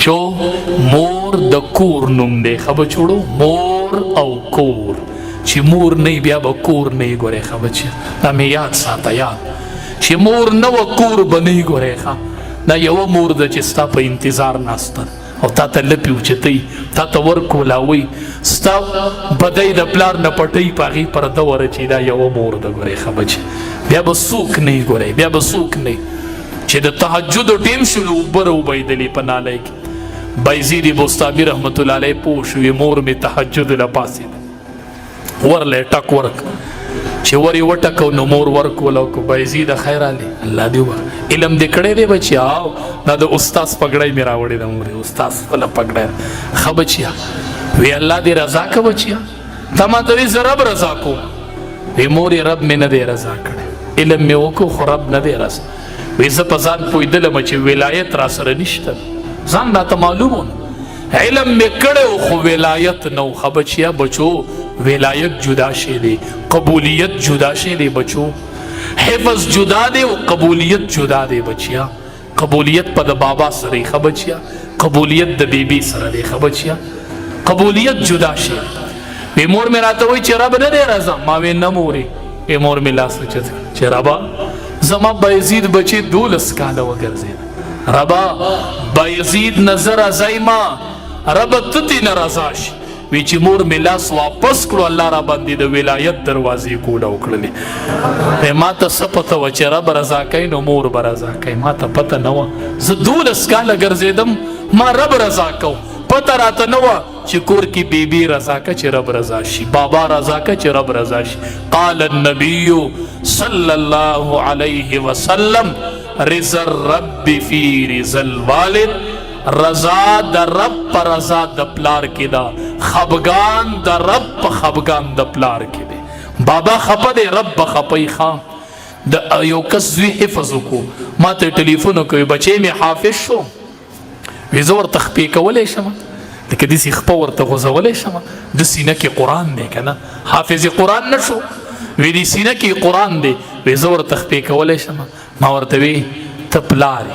چو مور د کور نوم دی. ښه بچوړو، مور او کور، چې مور نه بیا به کور نه ګورې. ښه بچیا، دا مې یاد ساته، یاد چې مور نه و کور به نه ګورې. ښه، دا یوه مور ده چې ستا په انتظار ناسته او تا ته لپې اوچتوي، تا ته ورکولاوي، ستا بدۍ د پلار نه پټوي، په هغې پرده ورچوي. دا یوه مور ده ګورې. ښه بچې، بیا به څوک نه ګورې، بیا به څوک نه. چې د تهجد ټیم شو نو اوبه راوبهېدلې په نالۍ کې. بایزید بوستامي رحمت الله علیه پوه شو، مور مې تهجد له پاڅېده، ورله یې ټک ورک، چې ور یې وټکو نو مور ورکول او کو بایزید خیر علی، الله دې وبخښه، علم دې کړی دی بچیا؟ او دا د استاد پګړۍ مې راوړې ده مورې، استاد خپله پګړۍ. ښه بچیا، وی الله دې رضا که بچیا، تا ما ته وی زه رب رضا کوم. وی مورې رب مې نه دی رضا کړی، علم مې وکړو خو رب نه دی رضا. وی زه په ځان پوهېدلم چې ولایت را سره نشته، ځان راته معلوم و، علم مې کړی خو ولایت نه و. ښه بچیا، بچو، ولایت جدا شی دی، قبولیت جدا شی دی بچو. حفظ جدا دی او قبولیت جدا دی بچیا. قبولیت په د بابا سره، ښه بچیا، قبولیت د بیبي سره دی. ښه بچیا، قبولیت جدا شی. وی مور مې راته وایي چې رب نه دی رضا، ما وی نه مورې. وی مور مې لاس اوچت چې ربا زما بایزید بچی 12 کاله وګرځېد، ربا بایزید نظر رضای ما، رب ته تې نه رضا شي. وی چې مور مې لاس واپس کړو، الله را باندې د ولایت دروازې کوله وکړلې. ما ته څه پته وه چې رب رضا کوي نو مور به رضا کوي؟ ما ته پته نه وه. زه 12 کاله ګرځېدم، ما رب رضا کو، پته راته نه وه چې کور کې بیبي رضا که چې رب رضا شي، بابا رضا که چې رب رضا شي. قال النبي صلی الله علیه وسلم: رضا الرب فی رضا الوالد. رضا د رب پر رضا د پلار کې ده، خفګان د رب په خفګان د پلار کې دی. بابا خپه دی، رب به خپه وي. ښه، د یو کس زوی حفظ وکړو، ما ته ټلیفون وکړ، بچی مې حافظ شو. وی زه ورته خپې کولی شم، لکه داسې خپه ورته غوځولی شم؟ د سینه کې قرآن دی که نه، حافظ قرآن نه شو. وی د سینه کې قرآن دی، وی زه ورته خپې کولی شم؟ ما ورته وی ته پلار،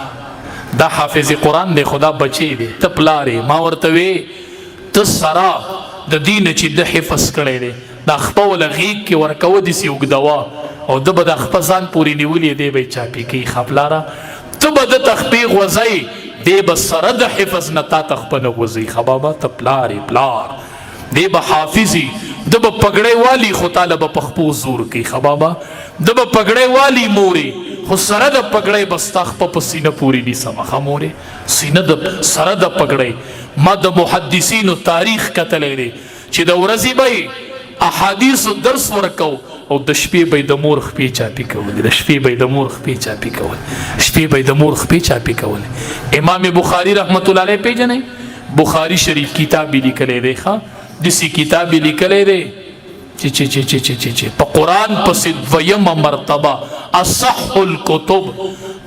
دا حافظ قرآن دی، خدا بچی دی، ته پلار. ما ورته وی ته سره د دین چې د حفظ کړی دی، دا خپه وله غېږ کې ورکوه، داسې اوږدوه، او ده به د خپه ځان پورې نیولې، دی به یې چاپې کوي. ښه پلاره، ته به ده ته خپې غوځوې، دی به سره د حفظ نه تا ته خپه نه غوځوي. ښه بابا، ته پلار یې، پلار دی به حافظي، ده به پګړۍ والي خو تاله به په خپو زور کوي. ښه بابا، ده به پګړۍ والي مورې، خو سره د پګړۍ به ستا خپه په سینه پورې نیسم. ښه مورې، سینه د سره د پګړۍ. ما د محدثینو تاریخ کتلی دی چې د ورځې به یې احادیثو درس ورکو او د شپې به د مور خپې چاپی کولې، د شپې به د مور خپې چاپی کولې، شپې به د مور خپې چاپی کولې. امام بخاری رحمت الله علیه پیژنې؟ بخاری شریف کتاب لیکلی دی. ښه، دسی کتاب لیکلی دی چې چې چې چې چې چې چې په قران پسې دویمه مرتبه اصح الکتب،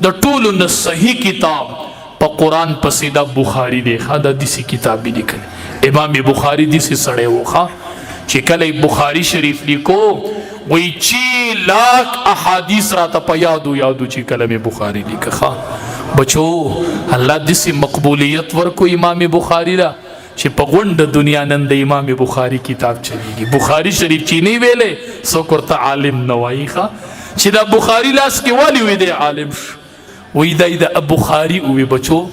د ټولو نه صحیح کتاب په قران پسې دا بخاری دی. ښه، دا دسی کتاب لیکل امام بخاری دسی سړی و. ښه، چې کله بخاری شریف لیکو، وی چی لاک احادیث را ته په یادو یادو چې کله می بخاری لیکه. ښه بچو، الله دسی مقبولیت ورکو امام بخاری را چې په غونډه دنیا نن د امام بخاری کتاب چلیږي. بخاری شریف چې نه ویلې څوک ورته عالم نه وایي. ښه، چې دا بخاری لاس کې والی وي دی عالم شو، وی دای د بخاری وی. بچو،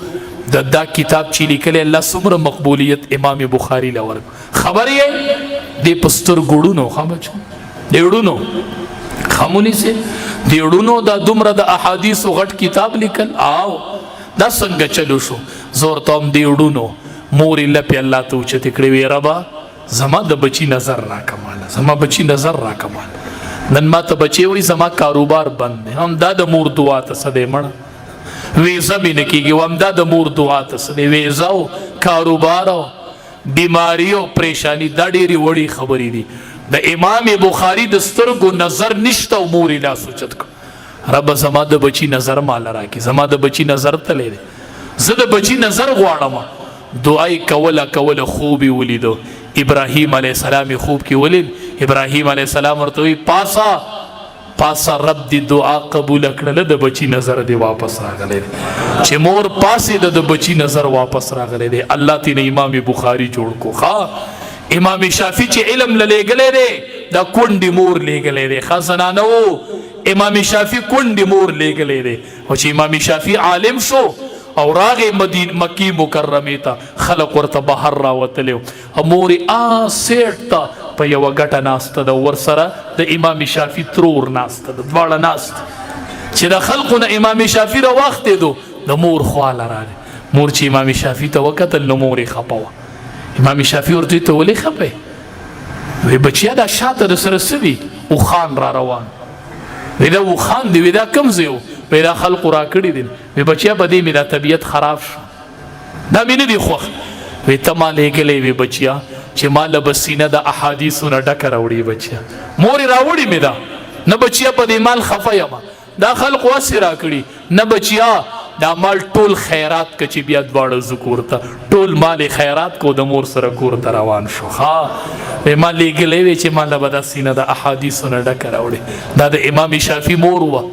د دا کتاب چې لیکل، الله څومره مقبولیت امام بخاری لور خبر یې دی پستر ګړونو. ښه بچو، دی ړونو خمونی سي دی ړونو دا دومره د احادیث غټ کتاب لیکل او دا څنګه چلو شو؟ زور ته هم دی ړونو مور لپی الله ته اوچتې کړې، وی ربا زما د بچی نظر را کماله، زما بچی نظر را کماله. نن ما ته بچی وای زما کاروبار بند دی، هم دا د مور دعا ته څه دی مړه، ویزه مې نه کېږي، هم دا د مور دعا ته څه دی، ویزه او کاروبار او بیماری او پریشانی دا ډېرې وړې خبرې دي. د امام بخاری د سترګو نظر نشته او مور یې لاس اوچت کړ، رب زما د بچی نظر مال راکې، زما د بچی نظر تللی دی، زه د بچی نظر غواړم. دعا یې کوله کوله، خوب یې ولیدو، ابراهیم علیه السلام یې خوب کې ولید. ابراهیم علیه السلام ورته وی پاسا پاسه رب دی دعا قبول کړله، د بچی نظر دی واپس راغلی دی. چې مور پاسې د بچی نظر واپس راغلی دی، الله تین امام بخاری جوړ کو. ښا، امام شافعي چې علم لګلې دی، دا کونډې مور لېږلی دی. ښه زنانه وو، امام شافعي کونډې مور لېږلی دی، او چې امام شافعي عالم شو او راغې مدین مکی مکرمه ته، خلق ورته بهر راوتلی او مور آ سیټ ته په یوه ګټه ناسته ده، ورسره د امام شافعي ترور ناسته ده، دواړه ناست. چې د خلقو نه امام شافعي راوختېدو، د مور خواله راغی. مور چې امام شافعي ته وکتل نو مور یې خپه وه. امام شافعي ورته ته ولې خپه؟ وی بچیا، دا شاته د سره څه دي؟ اوښان را روان. وی دا اوښان دي. وی دا کوم ځای؟ وی دا خلقو راکړي دي. وی بچیا، په دې مې دا طبیعت خراب شو، دا مې نه دی خوښ. وی ته ما لېږلی وی بچیا چې ما له به سینه د احادیثو نه ډکه راوړي. بچیا، مور یې راوړي مې ده. نه بچیا، په دې مال خفه یم، دا خلقو هسې راکړي. نه بچیا، دا مال ټول خیرات که. چې بیا دواړه ځو کور ته، ټول مال خیرات کو، د مور سره کور ته روان شو. ښا، وی ما لېږلی وی چې ما له به دا سینه د احادیثو نه ډکه راوړي. دا د امام شافعي مور وه،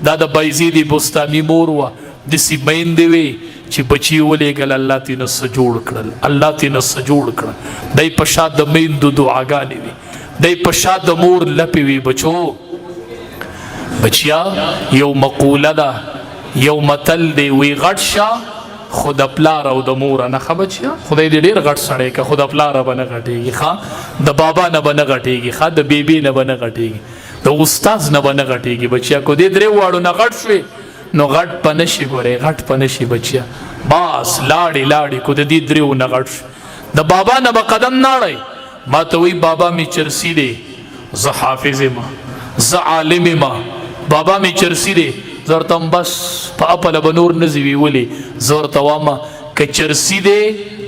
دا د بایزید بستامي مور وه. داسې میندې وې چې بچي ولېږل، الله ترې نه څه جوړ کړل، الله ترې نه څه جوړ کړل. دی په شا د میندو دعاګانې وي، دی په شا د مور لپې وي. بچو، بچیا، یو مقوله ده، یو متل دی، وی غټ شه خو د پلار او د مور نه. ښه بچیا، خدای دې ډېر غټ سړی که، خو د پلار به نه غټېږي، ښه، د بابا نه به نه غټېږي، ښه، د بیبي نه به نه غټېږي، د استاد نه به نه غټېږي. بچیا، کو دې درې واړو نه غټ شوې نو غټ په نشي ګورې، غټ په نشي بچیا، بس لاړې لاړې. کو د دې دریو نه غټ شو، د بابا نه به قدم ناړی. ما ته وی بابا می چرسی دی، زه حافظ ما، زه عالم ما، بابا می چرسی دی. زرتم بس په خپل بنور نزی وی ولی زورته وامه که چرسی دی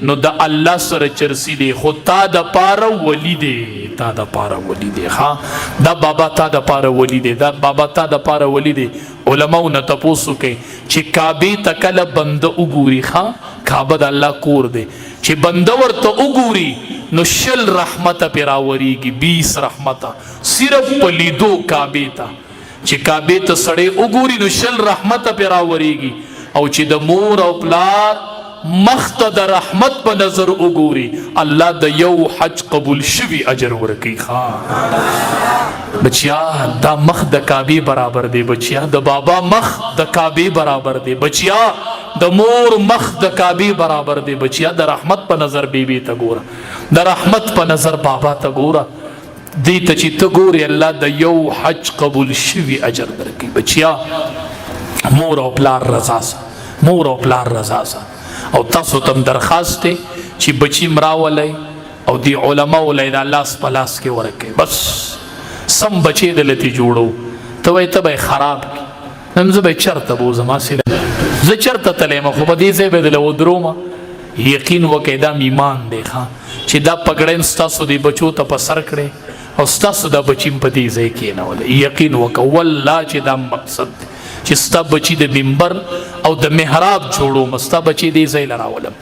نو د الله سره چرسی دی، خو تا د پاره ولی دی، تا د پاره ولی دی. ها، دا بابا تا د پاره ولی دی، دا بابا تا د پاره ولی دی. علماو نه تپوسو کوي چې کعبه ته کله بنده وګوري، ښا، کعبه د الله کور دی، چې بنده ورته وګوري نو 20 رحمت پې راورېږي، 20 رحمته، صرف په لیدو کعبې ته. چې کعبې ته سړی وګوري نو 20 رحمت پې راورېږي، او چې د مور او پلار مخ ته د رحمت په نظر وګوري، الله د یو حج قبول شوی اجر ورکوي. ښا بچیا، دا مخ د کعبې برابر دی. بچیا، د بابا مخ د کعبې برابر دی. بچیا، د مور مخ د کعبې برابر دی. بچیا، د رحمت په نظر بیبي ته ګوره، د رحمت په نظر بابا ته ګوره. دې ته چې ته ګورې، الله د یو حج قبول شوی اجر درکوي. بچیا، مور او پلار رضا سه، مور او پلار رضا سه. او تاسو تم درخواست دی چې بچی مراولئ او دی علماء له دا لاس په لاس کې ورکه، بس سم بچی دلته جوړو. ته وای ته به خراب کی، نن زه به چرته بوزم؟ سره زه چرته تلم؟ خو په دې ځای به دل ودروم. یقین وکړئ، دا ایمان دی ښا چې دا پګړین ستاسو دی بچو ته په سر کړي او ستاسو دا بچیم په دې ځای کې نه ول. یقین وکړه والله چې دا مقصد دی چې ستا بچی د منبر او د محراب جوړو، مستا بچی دې ځای لراولم.